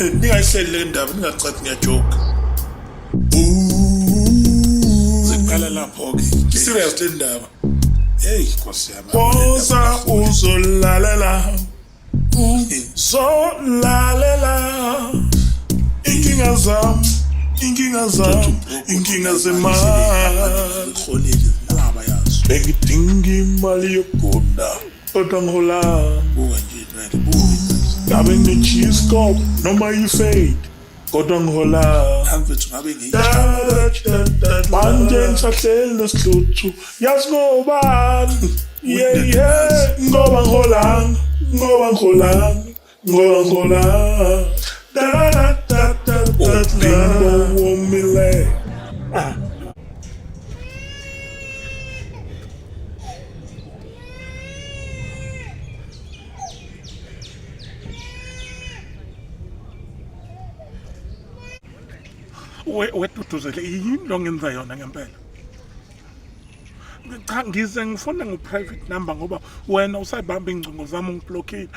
Ningayihleli le ndaba ningacathi ngiyajoka. Ziqala lapho-ke. Serious le ndaba. Hey Nkosi yami. Woza uzolalela uzolalela inkinga zami inkinga zami inkinga zemali Iholile inqwaba yazo. Bengidinga imali yokugunda kodwa ngihola Buka nje inwele, buka inwele. Ngabe ngine-cheese kop noma i-fade kodwa ngihola Nami mfethu ngabe ngiyijabula. Manje ngisahleli nesihluthu yazi ngobani yeah yeah ngoba ngiholanga ngoba ngiholanga ngoba ngiholanga da da da da da da womile. Weduduzele yini lo ngenza yona ngempela? Cha, ngize ngifuna ngo-private number ngoba wena usayibamba iy'ngcingo zami ungiblockile.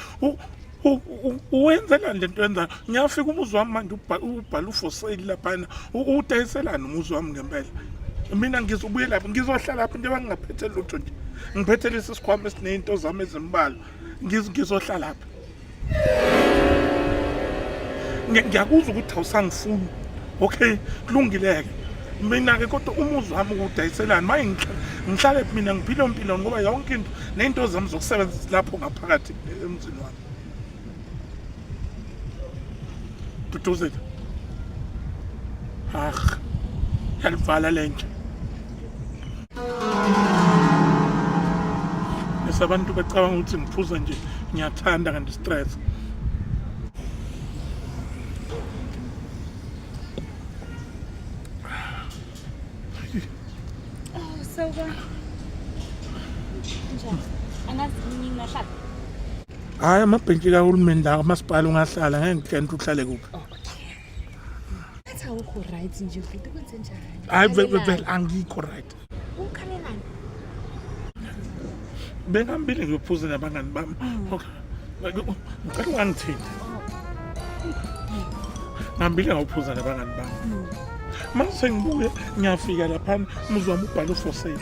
Uwenzelani le nto yenzayo? Ngiyafika umuzi wami manje ubhala u-for sale laphana. Udayiselani umuzi wami ngempela? Mina ngizobuye lapha ngizohlala lapha njengoba ngingaphethe lutho nje, ngiphethe lesi sikhwama esiney'nto zami ezimbalwa. Ngizohlala lapha. Ngiyakuzwa ukuthi awusangifuni, okay, kulungile-ke mina-ke, kodwa umuzi wami ukuwudayiselani maye ngihlale mina ngiphile mpilo ngoba yonke into ney'nto zami zokusebenzisa lapho ngaphakathi emzini wami. Duduzile, ah, yalivala le nje bese abantu becabanga ukuthi ngiphuza nje ngiyathanda kanti stress. Oh, sawubona. Njani? Angazi ngingahlala. Hhayi, amabhentshi kahulumeni la kamasipala ungahlala, ngeke ngikuhlente uhlale kuphi. Oh, okay. Ngathi awukho right nje futhi kwenze njani? Hhayi vele angikho right. Ukhalelani? Bengihambile ngiyophuza nabangani bami. Okay. Ngicela ungangithinti. Ngihambile ngawuphuza nabangani bami. Mase sengibuye ngiyafika laphana umuzi wami ubhala u-for sale.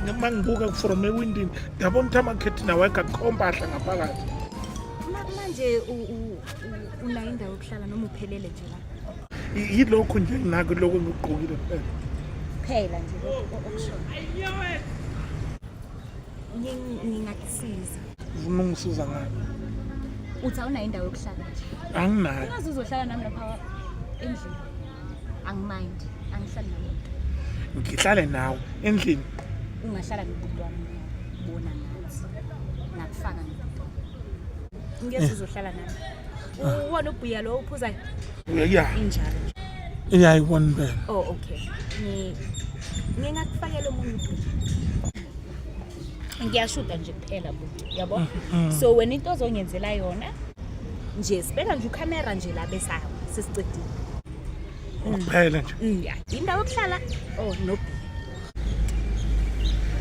Uma ngibuka from ewindini ngiyabona ukuthi amakhethini awekho akukho mpahla ngaphakathi. Manje unayo indawo yokuhlala noma uphelele nje la? Yilokhu nje nginako lokhu engikugqokile kuphela. Kuphela nje lokhu okushoyo. Ngingakusiza. Ufuna ungisiza ngani? Uthi awunayo indawo yokuhlala nje. Anginayo. Ungaze uzohlala nami lapha endlini. Angimind, angihlali namuntu. Ngihlale nawe endlini. Ungahlala nobhuti wami bona ngathi. Ngakufaka nobhuti. Ngeke uzohlala nami. Uwona ubhuya lo uphuzayo? Ya. Injalo. Iyayibona impela. Oh okay. Ngingakufakela omunye ubhuya. Ngiyashuda nje kuphela bhuti, yabo? So wena into ozongenzela yona nje sibeka nje ukhamera nje la bese hawu sesicedile. Kuphela nje. Ya, indawo yokuhlala oh no bhiya.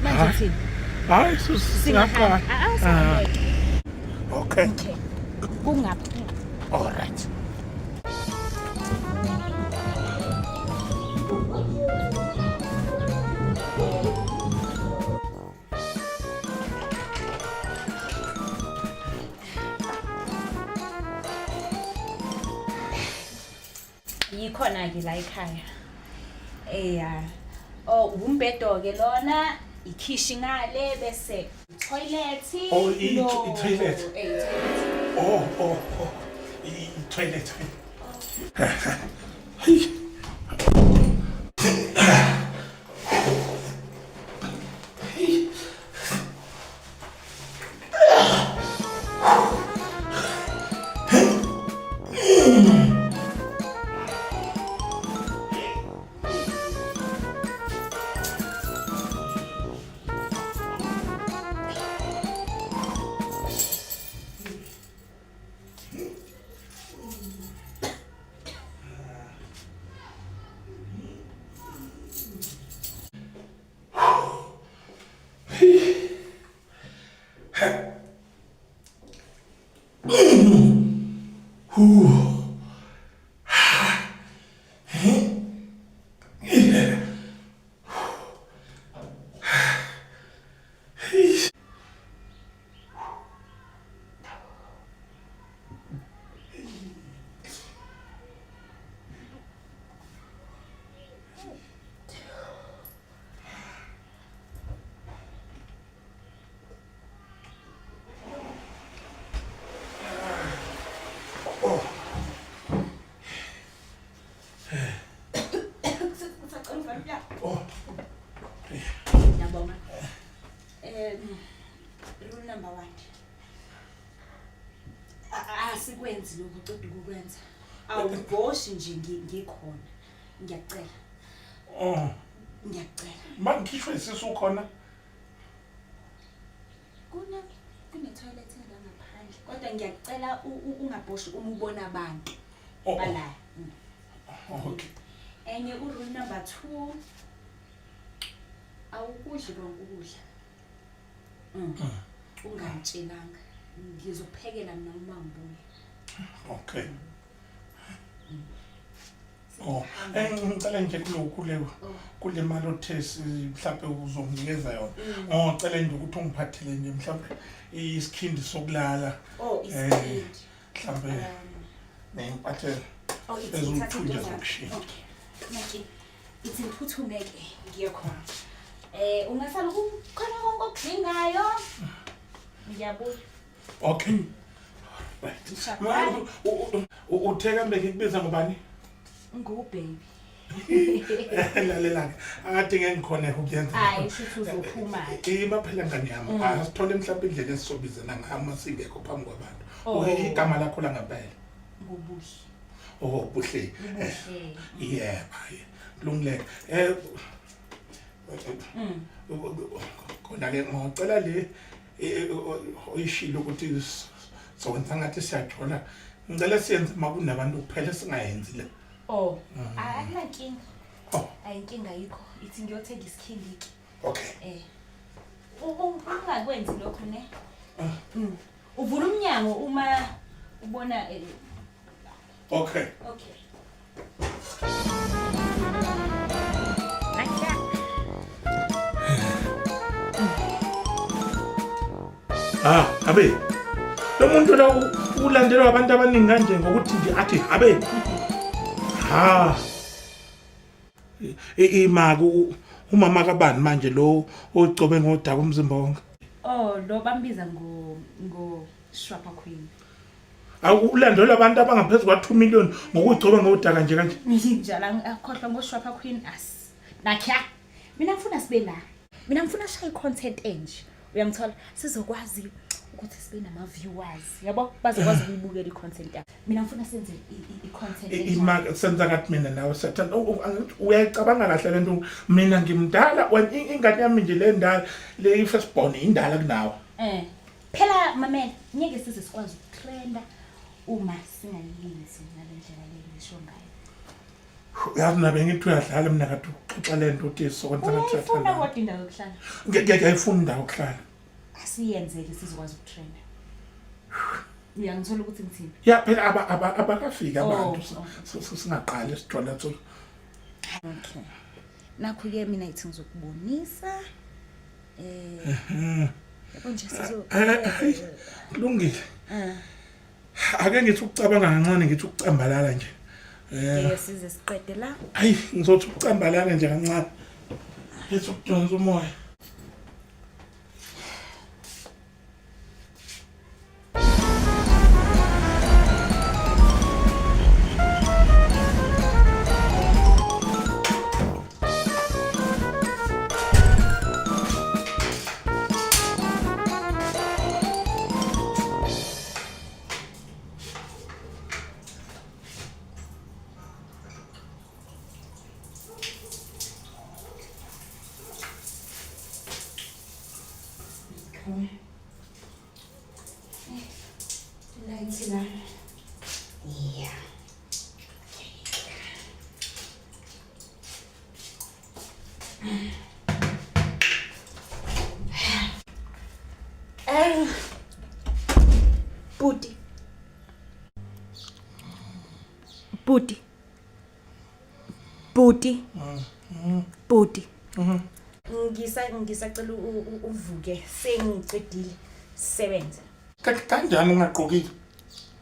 Manje thini? Hayi Singahamba. singaqala. Ah, ah, singahamba. Okay. Okay. Kungaphi? All right. Yikhona-ke la ekhaya. Eya. Oh, umbhedo-ke lona, ikhishi ngale bese toilet. Oh, i-toilet. Eh, i-toilet. Oh, oh, oh. I-toilet. Hey. Ngiyabonga. Rule number 1. Asikwenzi lokhu uceda ukukwenza. Awubhoshi nje ngikhona. Ngiyacela. Oh, Ngiyacela. mangikhishwe isisu khona. Kuna kune toilet la ngaphandle. Kodwa ngiyacela ungabhoshi uma ubona abantu Oh, bala. okay. Enye u-rule number 2. Awukudli konke ukudla. Ungangitshelanga. Ngizokuphekela mina uma ngibuya. Okay. Oh, ngicela nje kulokhu le kule mali othe mhlawumbe uzonginikeza yona. Oh, ngicela nje ukuthi ungiphathele nje mhlawumbe isikhindi sokulala. Oh, isikhindi. Mhlawumbe nempathe Oh, it's eziwuthunja zokushintsha. Okay. Maki. Ithi ngiphuthume ke ngiye khona. Ungasala kukhona konke okudingayo. Ngiyabuya. Okay. Right. Ma, uthe kambe ngikubiza ngobani? Ngu baby. Lalela-ke, akade ngeke ngikhone ukuyenza. Hayi, shuthi uzophuma. Ima phela ngane yami, asithole mhlawumbe indlela esisobizana ngayo uma singekho phambi kwabantu. Oh. Igama lakho langempela. Ngubuhle. Oh, Buhle. Buhle. Yebo, hayi. Kulungile. Khona ke ngicela le oyishilo ukuthi sokwenza ngathi siyajola. Ngicela siyenze uma kunabantu kuphela singayenzi le. Oh, akunankinga. Oh, Ayinkinga yikho. Ithi ngiyothenga isikhindi ke. okay. Ungakwenzi lokho ne? Uvula umnyango uma ubona Okay. Okay. Ah, abe. Lo muntu lo ulandelwa abantu abaningi kanje ngokuthi nje athi abe. Ha. Imaki umama kabani manje lo ogcobe ngodaka umzimba wonke. Oh, lo bambiza ngo Shwapha Queen. Awulandelwa abantu abangaphezulu kwa 2 million ngokugcoba ngodaka nje kanje. Njalo akhohlwa ngo Shwapha Queen as. Nakya. Mina ngifuna sibe la. Mina ngifuna shaye content enje. Uyangithola sizokwazi ukuthi sibe nama viewers. Yabo bazokwazi ukuyibukela icontent yakho. Mina ngifuna senze icontent enje. Imaki senza ngathi mina nawe sathanda uyayicabanga kahle lento mina ngimdala wena ingane yami nje le ndala le first born indala kunawe. Phela mamela ngeke size sikwazi ukutrenda uma singayenzi ngalendlela le ngisho ngayo. Uyazi nabe ngithi uyadlala mina kade uxoxa lento uthi sokwenza ngathi Uyayifuna uyathanda. kodwa indawo yokuhlala. Ngiyayifuna indawo yokuhlala. Asiyenzeke sizokwazi ukutrenda. Uyangithola ukuthi ngithini? Ya phela abakafiki abantu Oh, singaqali sijwayele so. Okay. Nakho ke mina ithi ngizokubonisa. Yabo nje sizo Kulungile. Ake ngithi ukucabanga kancane ngithi ukucambalala nje. Ngeke size siqede la. Hayi ngizothi ukucambalala nje kancane. Ngithi ukudonsa umoya. Light la. Yeah. Bhuti. Bhuti. Bhuti. Bhuti. Ngisa ngisacela uvuke sengicedile sebenze. Kanjani ungagqokile?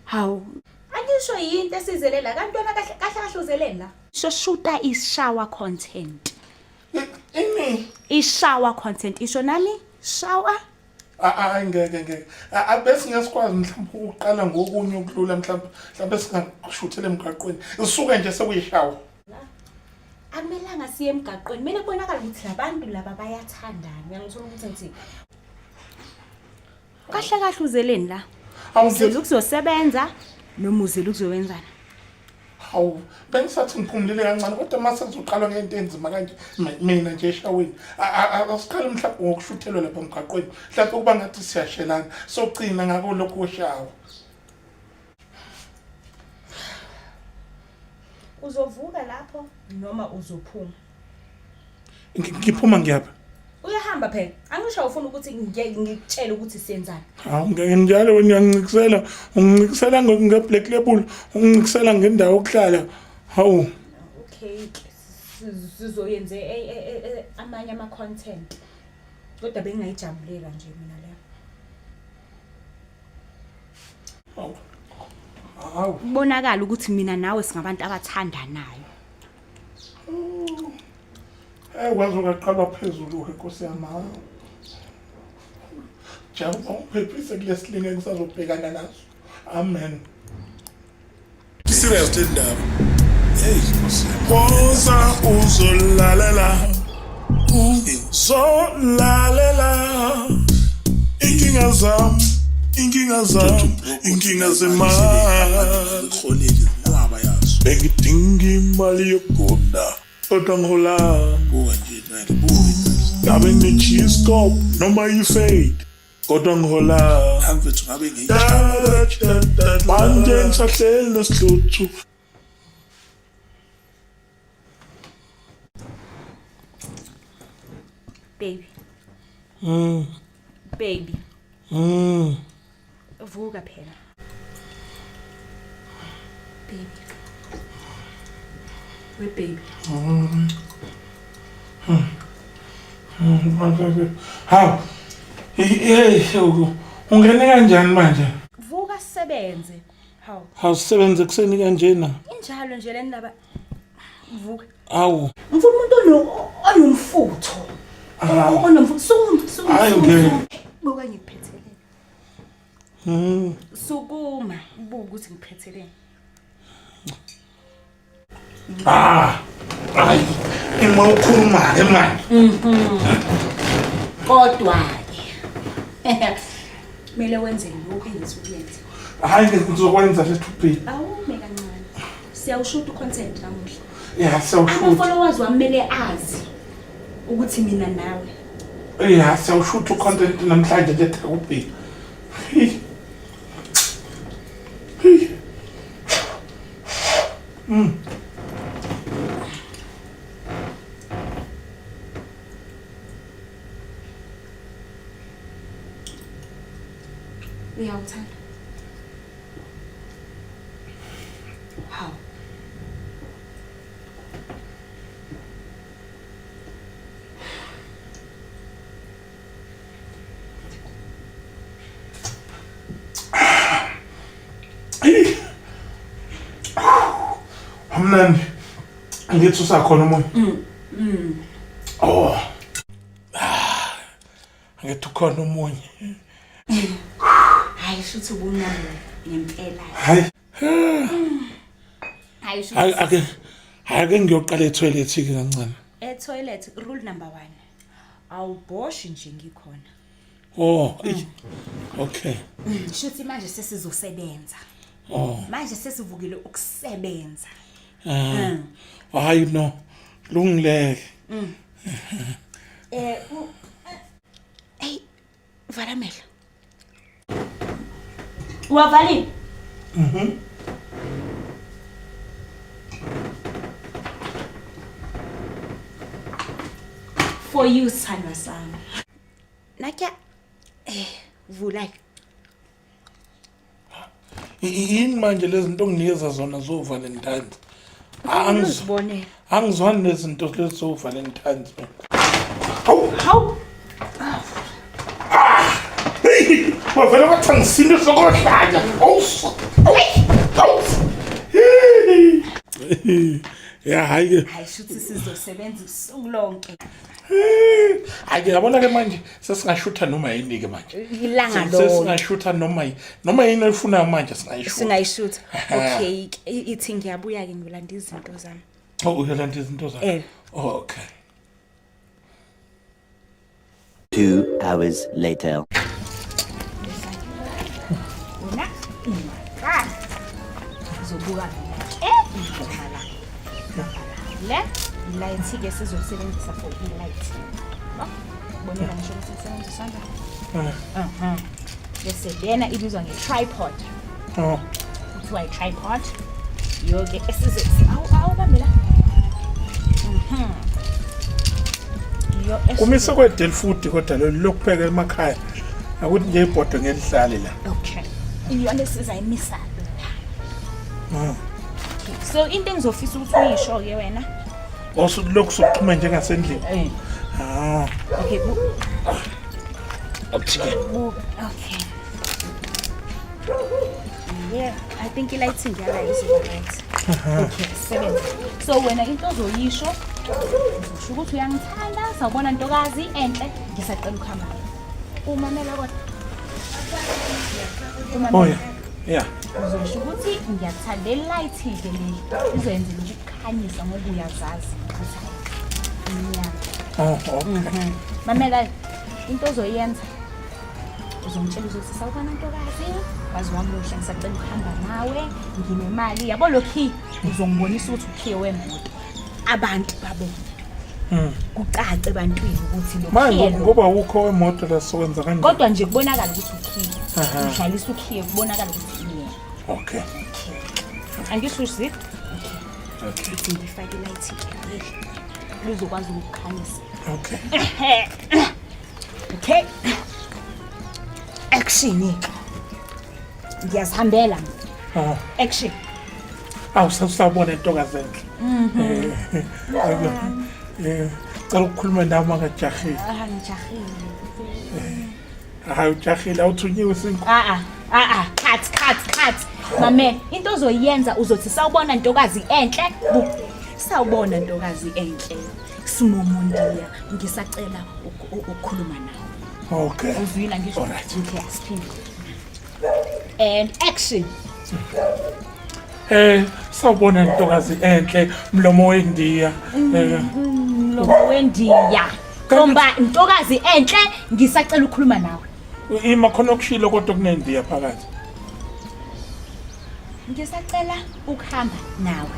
Hawu. Angisho yinto esizele la kanti wena kahle kahle kahle uzele la. Sho shuta ishower content. Ini? Ishower content isho nani? Shower? Hayi ngeke ngeke. Abese ngesikwazi mhlawumbe ukuqala ngokunye ukulula mhlawumbe mhlawumbe singashuthela emgaqweni. Isuke nje sekuyishawa. Akumelanga siye emgaqweni. Kumele kubonakale ukuthi labantu laba bayathandana. Uyangithola ukuthi ngithi Kahle kahle uzeleni la? Uzele ukuzosebenza noma uzele ukuzowenzana? Hawu, bengisathi ngiphumulile kancane kodwa uma sekuzoqalwa ngento enzima kanje mina nje eshaweni. Asiqale mhlawumbe ngokushuthelwa lapha emgaqweni. Mhlawumbe kuba ngathi siyashelana. Sogcina ngako lokhu kweshawa. Uzovuka lapho noma uzophuma? Ngiphuma ngiyapha. Uyahamba phela. Angisho ufuna ukuthi ngikutshele ukuthi siyenzani. Hawu ngeke njalo wena uyangincikisela, ungincikisela nge-black label, ungincikisela ngendawo yokuhlala. Hawu. Okay, sizoyenze amanye ama content. Kodwa bengingayijabulela nje mina leyo. Hawu. Hawu. Kubonakala ukuthi mina nawe singabantu abathandanayo. Eh kwaze kwaqalwa phezulu-ke Nkosi yami. Hawu. Jehova ungiphephise kulesilingo engisazobhekana naso. Amen. Serious le ndaba. Hey Nkosi yami. Woza uzolalela. Uzolalela. Inkinga zami, inkinga zami, inkinga zemali. Xolile inqwaba yazo. Bengidinga imali yokugunda kodwa ngihola. Buka nje inwele, buka inwele. Ngabe ne-cheese kop noma i-fade kodwa ngihola. Mfethu ngabe ngiyijabula. Manje ngisahleli nesihluthu. Baby. Baby. Vuka phela. Baby. We baby. Hawu. Hey, ungene kanjani manje? Vuka sisebenze. Hawu. Awusebenze ekuseni kanjena. Injalo nje le ndaba. Vuka. Awu. Ngifuna umuntu onomfutho. Onomfutho. Sukuma, sukuma. Hayi, sukuma, ngeke. sukuma. Buka ngikuphetheleni. Sukuma, ubuke ukuthi ngikuphetheleni. Ah. Hayi. Ima ukhuluma ke manje. Kodwa ke kumele wenze lokhu engithi ukuyenze. Hayi ngizokwenza lethu B. Awume kancane. Siyawushuta ucontent namuhla. Ya siyawushuta. Ama-followers wami kumele azi ukuthi mina nawe. Ya siyawushuta ucontent namhlanje lethu B. Uyawuthanda? Hawu. Amnandi. Ngithi usakhona umoya. Oh. Ah. Ngithi ukhona omunye. Hayi shuthi ubunami ngempela. Hayi. Hayi shuthi. Hayi ake hayi ake ngiyoqala etoilet ke kancane. E-toilet rule number 1. Awubhoshi nje ngikhona. Oh, eyi. Okay. Shuthi manje sesizosebenza. Oh. Manje sesivukile ukusebenza. Ah. Hayi no. Lungileke. Hey, vala amehlo. Uwavalile? Mhm. For you sithandwa sami. Nakya vula. Yini manje lezi zinto onginikeza zona zo-Valentine's? Uzibonele. Angizwani nezinto lezi zo-Valentine's mina. Hawu! Hawu. Hey! Wavele wathi angisinde sokohlanya. Awu! Awu! Awu! Hey! Ya hayi ke. Hayi shuthi sizosebenza usuku lonke. Hayi ke yabona ke manje sesingashutha noma yini ke manje. Ilanga lonke. Sesingashutha noma yini. Noma yini oyifunayo manje singayishutha. Singayishutha. Okay, ithi ngiyabuya ke ngiyolanda izinto zami. Oh, uyolanda izinto zakho. Eh. Oh, okay. 2 hours later. Wena ungaqala. Uzobuka mina ke ngizoma la. Le light ke sizosebenzisa for i-light. Bonela ngisho ukuthi isebenziswa kanjani. Eh. Bese lena ibizwa nge-tripod. Oh. Kuthiwa i-tripod. Iyo-ke esize awu awubambe la. Iyo Kumise kwedeli futhi kodwa lolu lokupheka emakhaya. Akuthi nje ibhodwe ngelihlale la. Okay. Iyona esizayimisa la. Okay. So into engizofisa ukuthi uyisho-ke wena. Osulokhu sokuxhuma njengasendlini. Eh. Ah. Okay. Okay. Okay. Yeah, I think i-lighting yala izoba right. Okay, sebenza. So wena into ozoyisho uzosho ukuthi uyangithanda, sawubona ntokazi enhle, ngisacela ukuhamba. Umamela kodwa. Oh Umamela. yeah. Yeah. Uzosho ukuthi ngiyakuthanda le-light-ke le izoyenzela ukukhanyisa ngoba uyazazi ukuthi imnyama. Oh, okay. Mamela into ozoyenza uzongitshela ukuthi sawubona ntokazi wazi wamuhle ngisacela ukuhamba nawe nginemali yabo lo key uzongibonisa ukuthi ukhiye wemoto abantu babone kucace ebantwini ukuthi lo Manje khiye lo. ngoba ukho wemoto la sokwenza kanjani? Kodwa nje kubonakala ukuthi ukhiye Aha. udlalisa ukhiye kubonakala ukuthi uyena. Okay. Angisho uzip Okay. ithi ngifake i-light ke lizokwazi ukukhanyisa. Okay. Okay. Action ke. Ngiyazihambela mina. Oh. Action. Awu sasabona intokazi enhle. Eh. Cela ukukhuluma nawe makajahile. Ah ngijahile. Hayi ujahile awuthunyiwe sinkwa. Ah ah ah ah cut cut cut. Mame into ozoyenza uzothi sawubona ntokazi enhle. Sawubona ntokazi enhle. Simomondiya ngisacela ukukhuluma nawe. Okay. Uzwile ngisho. Alright. Okay, asiphinde. And action. Sawubona ntokazi enhle mlomo wendiya. Mlomo wendiya. Ntomba ntokazi enhle ngisacela ukukhuluma nawe. Ima khona okushilo kodwa kunendiya phakathi. Ngisacela ukuhamba nawe.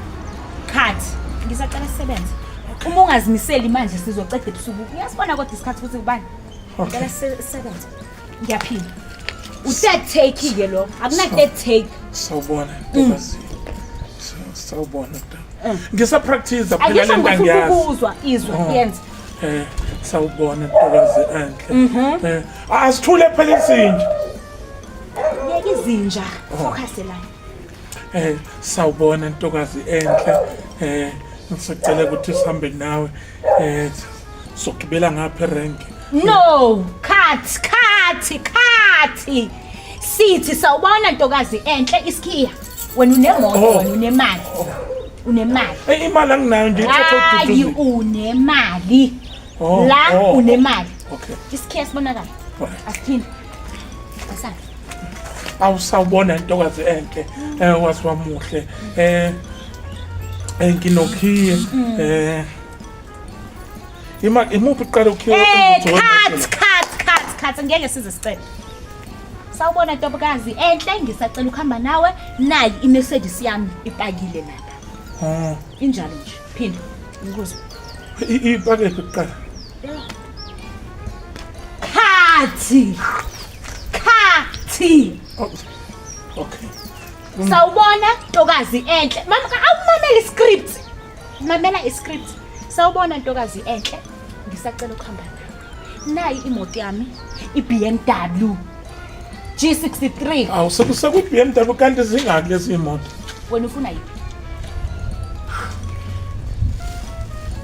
Cut. Ngisacela sisebenze. Uma ungazimiseli manje sizoceda ebusuku. Uyasibona kodwa isikhathi ukuthi ubani. Okay. Ngicela sisebenze. Ngiyaphila. U-third take ke lo. Akuna third take. Sawubona ntokazi. Sawubona ntokazi. Ngisa practice phela Angisho lento ngifuna angiyazi. ukuzwa izwa yenza. Sawubona ntokazi enhle. Asithule phela izinja. Yeka izinja. Focus la. Sawubona ntokazi enhle. Ngisacela ukuthi sihambe nawe. Sokugibela ngapha erank. No, cut, cut, cut. Sithi sawubona ntokazi enhle isikhiya. Wena unemoto, Oh. wena unemali. Unemali. Imali anginayo nje ithatha Hayi ududuzi. unemali. Oh, La oh, unemali. Okay. Isikhiya sibonakala. Alright. Asiphinde. Asana. Awusawubona ntokazi enhle. Wazi wamuhle. Nginokhiye. Ima imuphi uqala ukhiye? Cut, cut, cut, cut. Ngeke size sicele. Sawubona ntokazi enhle ngisacela ukuhamba nawe nayi iMercedes yami ipakile lapha. Injalo nje. Phinda. Ngikuzwe. Ipake kuqala. Cut. Cut. Oh, okay. Sawubona ntokazi enhle. Mama awumamela iscript. Mamela iscript. Sawubona ntokazi enhle. Ngisacela ukuhamba nawe. Nayi imoto yami iBMW G63. Awu sekwi-BMW kanti zingaki lezi imoto? Wena ufuna yiphi?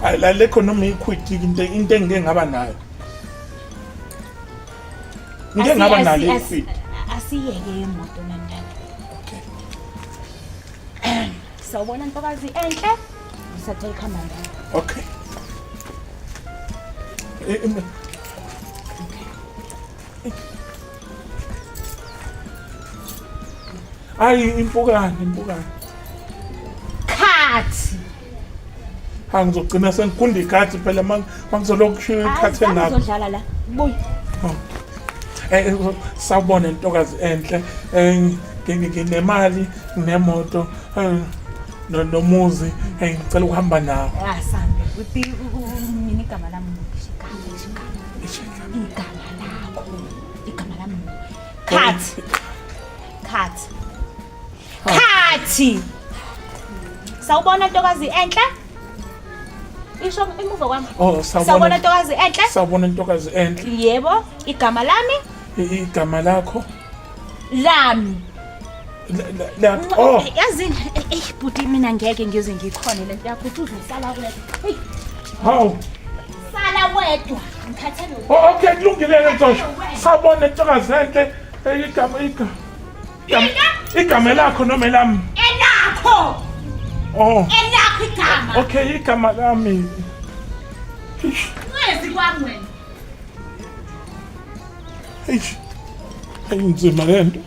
Hayi la lekho noma ikhwidi into into engike ngaba nayo. Ngike ngaba nayo ikhwidi. Asiyeke imoto nandana. Okay. Sawubona ntokazi enhle. Ngisacela ukuhamba ngayo. Okay. Ayi impukane impukane. Khathi. Ha ngizogcina sengigunda ikhathi phela mangizolokhu kushiwo ikhathi enabo. Ngizodlala la. Buya. Oh. Eh sawubona ntokazi enhle. Eh nginemali, nginemoto, eh, nomuzi, eh ngicela ukuhamba nawe. Ah sambe. Uthi mina igama lami igama igama. Igama lakho. Igama lami. Cut. Cut. Cut. Sawubona ntokazi enhle. Isho emuva kwami. Oh, sawubona ntokazi enhle. Sawubona ntokazi enhle. Yebo, igama lami. Igama lakho. Lami. La oh. Yazini, eh bhuti mina ngeke ngize ngikhone lento yakho uthi uzosala wedwa. Hey. Hawu. Sala wedwa. Ngikhathele. Oh okay kulungile ke Ntsosho. Sawubona ntokazi enhle. Igama igama. Igama lakho noma elami? Elakho. Oh. Elakho igama. Okay, igama lami. Ungezi kwami wena. Eish. Ayinzima lento.